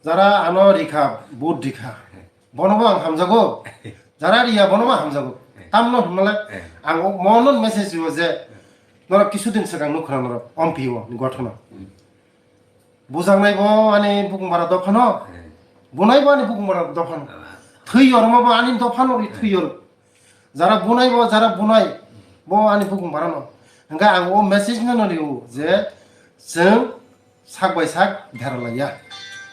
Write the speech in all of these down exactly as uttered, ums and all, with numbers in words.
Jara ano rikha, vote rikha. Bono bo ang hamjago. Jara riya bono bo hamjago. Tamno hwnmale ang o mono message riyo je norok kisudin swkang nukhra norok ompio ni gothono. Bujaknai bo ani bukung bara dophano. Bunai bo ani bukung bara dophano. Thwi yorma bo ani dophano ri thwi yor. Jara bunai bo, jara bunai bo ani bukung barano. Hingke ang o message no no rio je chwng sak bai sak dera laiya.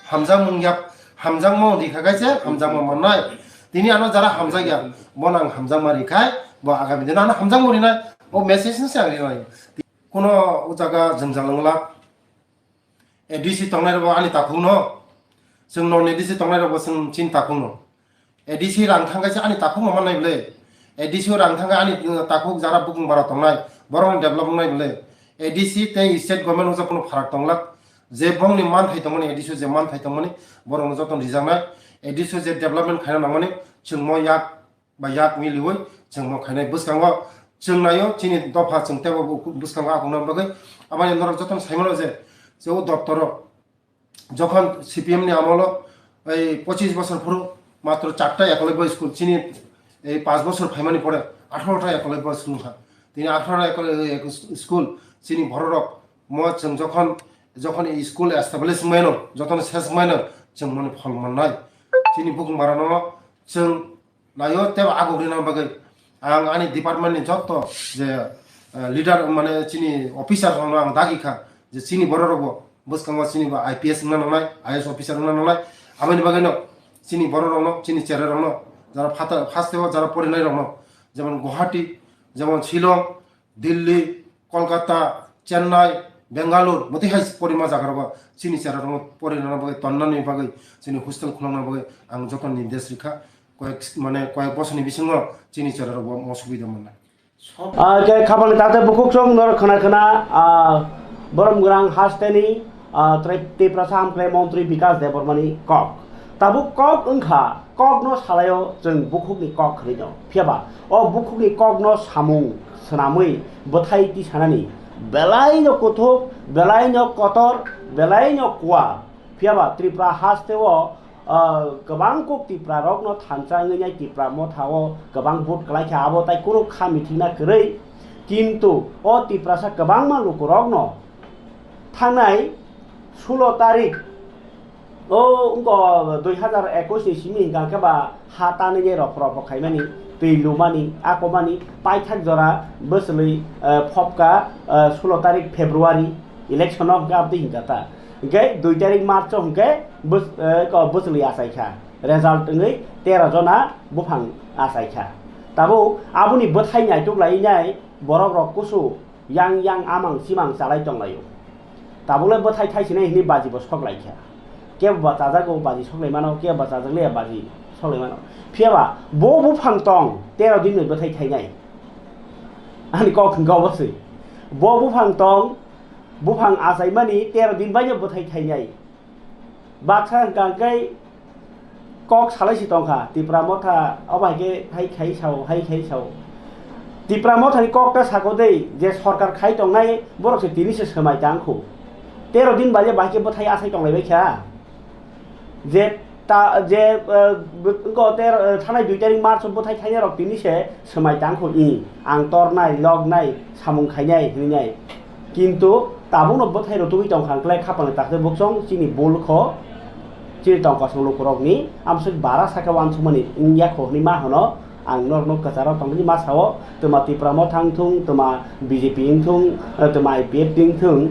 Hamjakmung yap, hamjakmung rikha kaise, hamjakmung mannai. Tini ano jara hamjakya, bono ang hamjakma rikhai, bo agami dino ano hamjakmung rinai. O message no se ang rinai. Kuno o jaga jwngjal wngla. A D C tongnai rokbo ani takhukno, chwng non A D C tongnai rokbo chwng chini takhukno. A D C rang thang kaisa ani takhukno mannai bwle. A D C o rang thang ani takhuk jara bukung bara tongnai, borokno develop wngnai bwle. A D C tei state government o jotono pharak tonglak. Je bongni manthai tongmani, A D C o je manthai tongmani, borokno jotono rijaknai. A D C o je development khaina nangmani, chwng mo yak ba yak miliui chwng mo khainai bwskango chwng naio chini dopha chwng tebo bwskango akungna bagwi. Aboni norok jotono saimano je, je o doptoro jokhon C P M ni amolo ei pochis bosor phuru matro charta ekology school chini ei panch bosor phaimani pore atharo ta ekology school wngkha. Tini atharo ekology school chini bororok mo chwng jokhon, jokhon ei school establish maino, jotono ses maino chwng mani phol mannai. Chini bukung barano chwng naio tei aguk rina bagwi ang ani department ni joto je, eh, leader mane chini officer rokno ang dagi kha je chini borok rokbo bwskango chini bo I P S wngna nangnai, I A S officer wngna nangnai. Aboni bagwino chini borok rokno, chini chera rokno jara phata, first o jara porinai rokno jemon Guwahati, jemon Shillong, Delhi, Kolkata, Chennai, Bangalore, motwi hai porima jaga rogo chini chera rogo porinani bagwi tonnani bagwi chini hostel khulangna bagwi ang joto nirdesh rikha. Koyek, mane koyek bosorni bisingo chini chera rogo mo subida mannai. Ah, ke khabangni tate bukhuk chwng nor khna khna, ah, borom grang hasteni, ah, Tri-, Tiprasa hamkrai montri Bikas Debbarmani kok. Tabuk kok wngkha, kokno salaio chwng bukhukni kok hwnwi no. Phiyaba o bukhukni kokno samung swnamwi bwthai tisanani belaino kuthuk, belaino kotor, belaino kuwa. Phiyaba Tripura hasteo, ah, kwbang kok Tipra rokno thansa wngwi nai Tipra mothao kwbang vote kwlaikha, abo tai kunu kha mithikna kwrwi. Kintu o Tiprasa kwbangma lukurokno thangnai sulo tarik, o wngkha dui hazar ekwis ni simi hingka khe ba ha tanwi rok rok khaimani, twi lumani, akomani, paithak jora bwswlwi, eh, phobka, eh, sulo tarik February election o hingka abdi hingka ta. Hingke dui tarik March o hingke bwswlwi achaikha, result wngwi tero jona buphang achaikha. Tabuk aboni bwthai naituk lai nai borok rok kusu yang yang amang chimang chalai tonglaio. Tabukle bwthai thaisinai hinwi baji bo sok laikha. Kebo ba chajago baji sok lai mano, kebo ba chajakliya baji sok lai mano. Phiyaba bo buphang tong tero din ni bwthai thainai. Ani kok hwnkha obo se. Bo buphang tong, buphang achaimani tero din baino bwthai thainai. Baksa hwnkha hwnkhe kok salai si tongkha, Tipra motha obo hai khe hai khai sao, hai khai sao. Tipra mothani kok ta sako dei, je sorkar khai tongnai, borok se tini se swmai tang khu. Tero din baje bahai khe bwthai asai tonglai bai kha. Je ta, je, eh, bw-, wngkha ter, eh, thanai dui tarik March o bwthai thainai rok tini se swmai tang khu, i, ang tornai, loknai, samung khainai, hwnwi nai. Kintu tabukno bwthai rw tugwi tong kha, hwnkhe khapangni takhuk buksong chini bul kho, chini tongkosong lukurokni amswk bara saka uansukmani wngya kho hwnwi ma hwno. Ang norokno kwcharo tongmani ma sao, twma Tipra motha wngthung, twma B J P wngthung, eh, twma I P F T wngthung,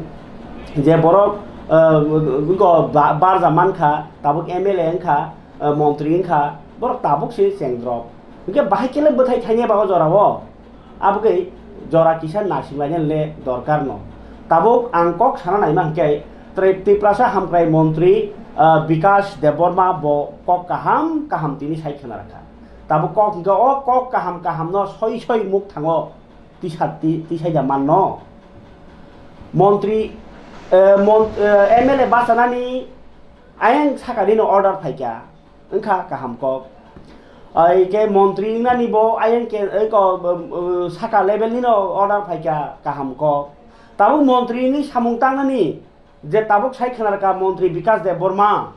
je borok, eh, wngkha ba-, barja mankha, tabuk M L A wngkha, eh, montri wngkha, borok tabuk se chengdrop. Hwnkhe bahai khe le bwthai thainai ba o jorao? Abo khe jora kisa naising lainani le dorkar no. Tabuk ang kok sana naima hwnkhe Tri-, Tiprasa hamkrai montri, ah, Bikas Debbarma bo kok kaham kaham tini sai khna rwkha. Tabuk kok hwnkhe o kok kaham kaham no soi soi muk thango tisa-, ti-, tisaija manno. Montri, eh, mon-, eh, M L A bachanani ayang sakani no order phaikha. Wngkha kaham kok. Ai khe montri wngnani bo ayang khe, eh, ko, um, uh, saka level ni no order phaikha kaham kok. Tabuk montri wngwi samung tangnani je tabuk sai khna rwkha montri Bikas Debbarma.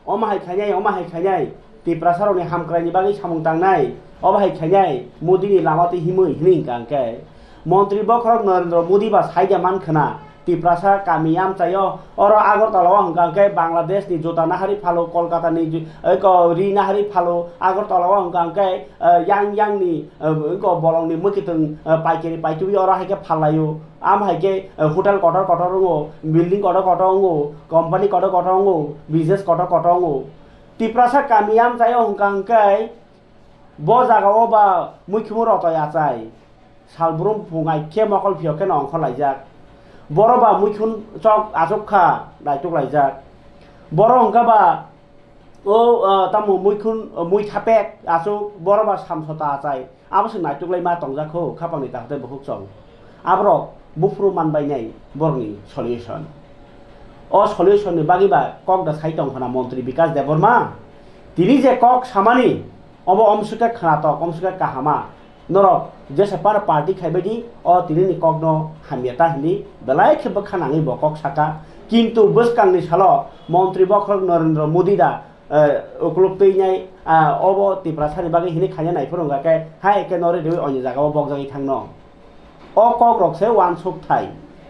Omo hai khainai, omo hai khainai, Tiprasa rokni hamkraini bagwi samung tangnai, obo hai khainai Modi ni lama twi himwi hinwi hwnkha hwnkhe, Montri bokhorok Narendra Modi ba saida man khwna, Tiprasa kami amchaio, oro Agartala o hwnkha hwnkhe Bangladesh ni juta nahari phalo, Kolkata ni ju-, eko ri nahari phalo, Agartala o hwnkha hwnkhe, eh, yang yang ni, eh, eko bolong ni mwkhwtwng, eh, paikari paitugwi oro hai khe phallaio. Am hai khe, eh, hotel kotor kotor wngo, building kotor kotor wngo, company kotor kotor wngo, business kotor kotor wngo. Tiprasa kami amchaio hwnkha hwnkhe bo jaga o ba muikhumu rotoi achai. Salbrum phung ai khe mokol phiyok khe no ongkhor laijak. Boro ba muikhun chok achuk kha daituk laijak. Boro hwnkha ba o, ah, tamo muikhun, mui thapek achuk, boro ba samsota achai. Abo se naituklai ma tongjak kho, khapangni ta hote bukhuk chong. Aborok buphuru manbainai borokni solution. O solution ni bagwi ba kok da sai tong khna Montri Bikas Debbarma. Tini je kok samani, obo omsukhe khnatok, omsukhe kahama. Norok jesa par party khaibai di, o tini ni kok no hamya ta hindi, belai khe bwkha nangwi bo kok saka. Kintu bwskang ni salo Montri bokhorok Narendra Modi da eh, ukluk twi nai, ah, obo Tiprasa ni bagwi hinwi khaina naiphuru hwnkha khe, hai khe nori riwi onyo jaga o bokjagwi thangno. O kok rok se uansuk thai.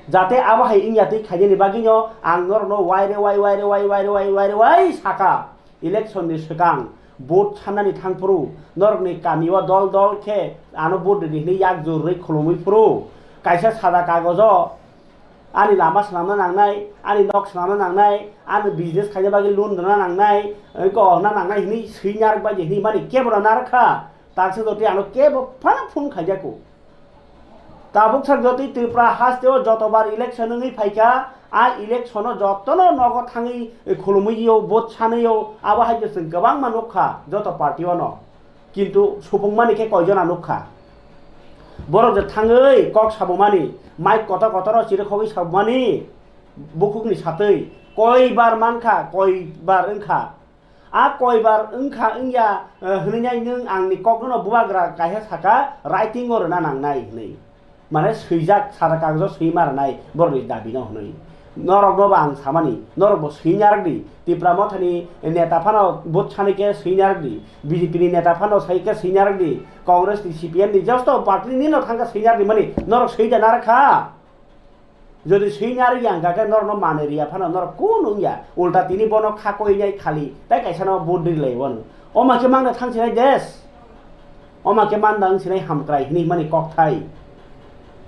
Jate abo hai wngya twi khainani bagwi no ang norok no waire wai, waire wai, waire wai, waire wai saka. Election ni swkang vote sanani thangphuru norok ni kami o dol dol khe ano vote ridi hinwi yak jurwi khulumwi phuru kaisa sada kagojo ani lama swnamna nangnai, ani nok swnamna nangnai, ani business khaina bagwi loan rwna nangnai, oi, kohorna nangnai hinwi swi narwk bai hinwi mani kebo rw narwk kha. Taksa jotwi ano kebo phano phone khaijako. Tabuk sak jotwi Tripura hasteo jotobar election wngwi phaikha, a election-o jotono nogo thangwi khulumwi-o, vote sanwi-o, abo hai chwng kwbangma nukha joto party-ono. Kintu supungmani khe koijona nukha. Borok je thangwi kok sabumani, mic kotor kotor o chirikhogwi sabumani, bukhukni satwi koibar mankha, koibar wngkha. A koibar wngkha wngya, eh, hwnwi nai nwng angni kokno bubagra kaisa saka, writing o rwna nangnai hwnwi. Mane swijak sara kagojo swi ma rwnai borokni dabi no hwnwi. Norokno bo ang samani, norok bo swi narwk di. Tipra Mothani neta phano vote sani khe swi narwk di. B J P ni neta phano sai khe swi narwk di. Congress ni C P M ni joto party ni no thang khe swi narwk di mani norok swi da narwk kha. Jodi swi narwk ya hwnkha khe norokno manwi riya phano norok kunu wngya. Ulta tini bono kha koinai khali tei kaisa no vote ri lai wano. Oma khe mangna thang sinai des. Oma khe manda wng sinai hamkrai hinwi mani kokthai.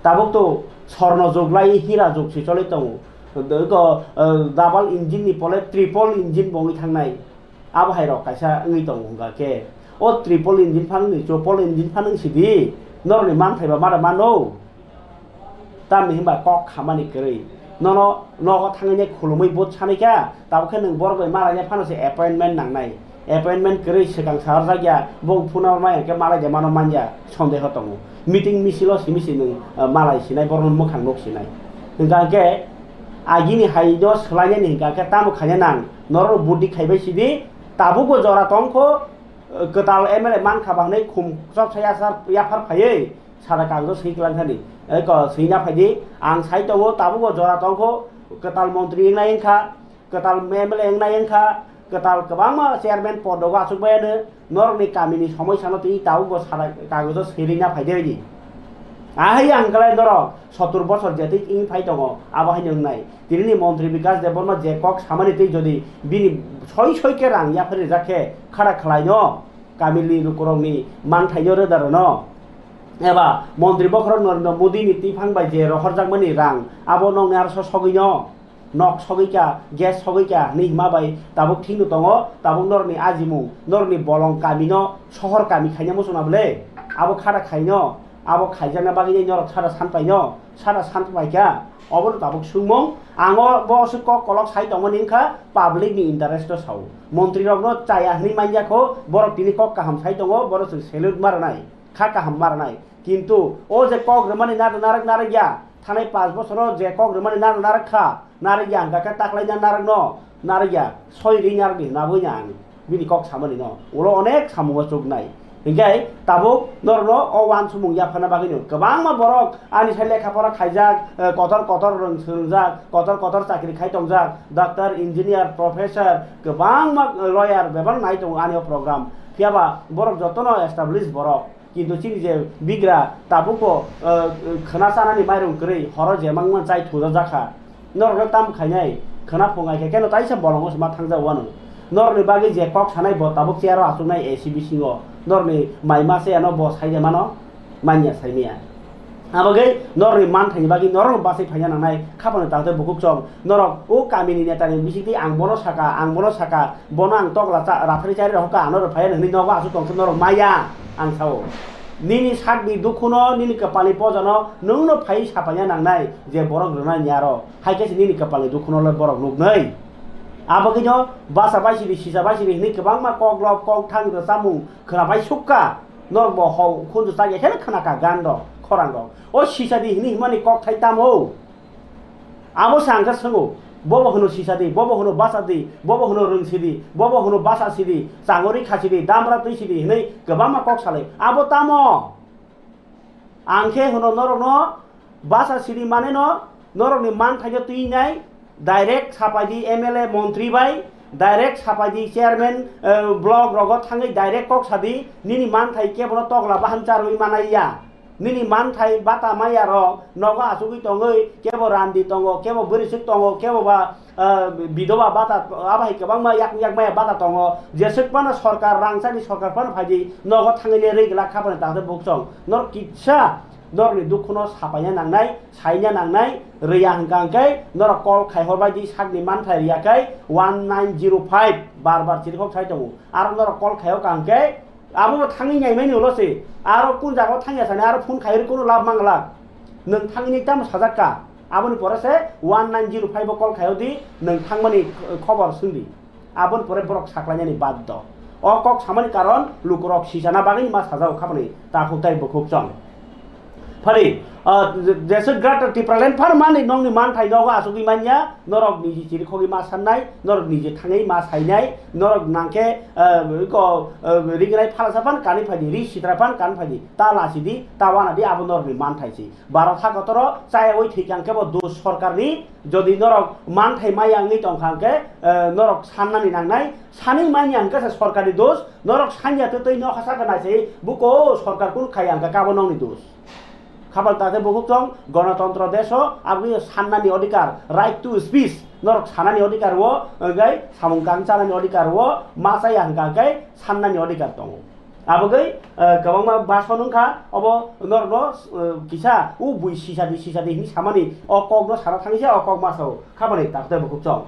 Tabuk to sorno jug lai hira jug se choli tongo. Iko, eh, double engine ni pole triple engine bo wngwi thangnai. Abo hai rok kaisa wngwi tongo hwnkha khe. O triple engine phan wngni, triple engine phan wng sidi. Norokni manthai ba mada mano. Tamni hwnba kok khamani kwrwi. Nono nogo thangwi nai khulumwi vote sanwi kha, tabuk khe nwng borok bai malaina phano se appointment nangnai. Appointment kwrwi swkang saharjak ya, bo phone o maya khe malai de mano manya, sondeho tongo. Meeting misil o simi se nwng, ah, malai sinai, borokno mwkhang nuk sinai. Hwnkha khe agini hai no swlainani hwnkha khe tamo khaina nang, norok vote di khaibai sidi, tabukbo jora tongkho, ah, kwtal M L A mankha ba hwnwi khum chopsa yasar yaphar phaiwi, Sara kagjo swi kwlangkhani, eko swina phaidi, ang sai tongo, tabukbo jora tongkho, kwtal montri wngnai wngkha, kwtal M L A wngnai wngkha, kwtal kwbangma chairman podogo achukbai ano, norokni kamini somosya no twi tabukbo sara kagjo swirina phaidi baidi. Ahai ang kwlai norok sottur bosor jetik wng phai tongo, abo haino wngnai. Tinini montri Bikas Debbarma je kok samani twi jodi bini soi soi khe rang yaphar rijak khe khara khlaino, kamini lukurokni manthaino rwda rwno. Eba montri bokhorok Narendra Modi ni twiphang bai je rohorjakmani rang, abo nokni arso sogwino, nok sogwikha, gas sogwikha hinwi hima bai tabuk thikno tongo, tabuk norokni ajimung, norokni bolong kamino sohor kami khaina muchungna bwle, abo khara khaino, abo khaijakna bagwi norok sara san paino, sara san paikha, obono tabuk swngmung, ang o bo aswk kok kolok sai tongmani wngkha public ni interest o sao, montri rokno chaya hinwi manya kho, borok tini kok kaham sai tongo, borok chwng salute ma rwnai. Kha kaham ma rwnai. Kintu o je kok rwmani na narwk narwk ya, thanai panch bosoro je kok rwmani na narwk kha, narwk ya hwnkha khe taklaina narwkno narwk ya, soi ri narwk di hwnna bui na ang bini kok samani no. Ulo onek samungo chuknai. Hinkhe tabuk norokno o uansukmung yaphana bagwino kwbangma borok ani sai lekha pora khaijak, eh, kotor kotor rwng-, swrwngjak, kotor kotor chakri khai tongjak, doctor, engineer, professor, kwbangma, eh, lawyer bebak nai tongo ani o program. Phiyaba borok jotono establish borok. Kintu chini je bigra tabukbo, eh, khwna chanani mairung kwrwi horo je mangma chai thujajakha. Norokno tam khainai, khwna phungai khe keno taisa bolongo se ma thangjak uanw. Norokni bagwi je kok sanai bo tabuk chair o achuknai A C bisingo. Norokni mai ma se ano bo sai de mano, manya sai maya. Abagwi norokni manthaini bagwi norokno bachai phaina nangnai, khapano takhte bukhuk chong. Norok o kamini netani bisingtwi ang bono saka, ang bono saka, bono ang tokla cha-, rathari chari rohorkha, ano rw phaiya nini nogo aswk tongsa norok maya, ang sao. Nini sakni dukhuno, nini kwpalni pojano nwngno phai sapaina nangnai je borok rwnani aro. Hai khe se nini kwpalni dukhuno le borok nuknai. Abo khe no basa bai sidi, sisa bai sidi hinwi kwbangma koklop, kokthang, rwchapmung khwnapai sukha. Norok bo hok khunju chak ya khe khwna kha gan rok, khorang rok. O sisa di hinwi himani kokthai tamo? Abo se ang khe swngo, bobo hwno sisa di, bobo hwno basa di, bobo hwno rwng sidi, bobo hwno basa sidi, changori kha sidi, damra twi sidi hinwi kwbangma kok salai. Abo tamo? Ang khe hwno norokno basa sidi maneno, norokni manthaino twi nai, direct sapai di M L A montri bai, direct sapai di chairman, eh, block rogo thangwi direct kok sadi, nini manthai kebono tokla bahan charwi manai ya. Nini manthai bata maya rok nogo achugwi tongwi, kebo randi tongo, kebo bwrwisuk tongo, kebo ba, ah, bidoba bata, abo hai kwbangma yak, yak maya bata tongo. Jeswk phano sorkar, rangchakni sorkar phano phaidi nogo thangwi le rwi glak kha phano takhte buksong. Norok kisa norokni dukhuno sapaina nangnai, saina nangnai, rwya hwnkha hwnkhe norok call khai hor bai di sakni manthai rwya khe one nine zero five bar bar chirikhok sai tongo. Aro norok call khai o ka hwnkhe abo bo thangwi naimani ulo se, aro kun jaga o thangya sani, aro phone khai rwi kuno lab manglak. Nwng thangwi tamo sajak ka? Aboni pore se one nine zero five o call khai o di, nwng thangmani khobor swng di. Aboni pore borok saklainani baddo. O kok samani karon lukurok sisana bagwi ma sajao khabani takhuk tai bukhuk chong. Phali, ah, je-, jeswk Greater Tipraland phano mani nongni manthai nogo achugwi manya, norok niji chirikhogwi ma sannai, norok niji thangwi ma sainai, norok nangkhe, ah, ko, ah, ringnai phalsa phano kani phaidi, ri sitra phano kani phaidi, ta lachidi, ta wanadi, abo norokni manthai si. Bharat hakotoro chayawi thwikha hwnkhe bo dos sorkarni, jodi norok manthai maya wngwi tongkha hwnkhe, eh, norok sannani nangnai, sanwi manya hwnkhe se sorkarni dos, norok sanya twi twi nokha saka naisai buko sorkar kun khaya hwnkhe kabo nokni dos. Khabal takhe bukhuk chong, gonotontro deso aboni sannani odhikar, right to speech, norok sanani odhikar o, hwnkhe samung kang chanani odhikar o, ma chaya hwnkha hwnkhe sannani odhikar tongo. Abogwi, eh, kwbangma bason wngkha, obo norokno, eh, kisa, o bui sisadi, sisadi hinwi samani, o kokno sana thangwi se o kok ma sao, khabani takte bukhuk chong.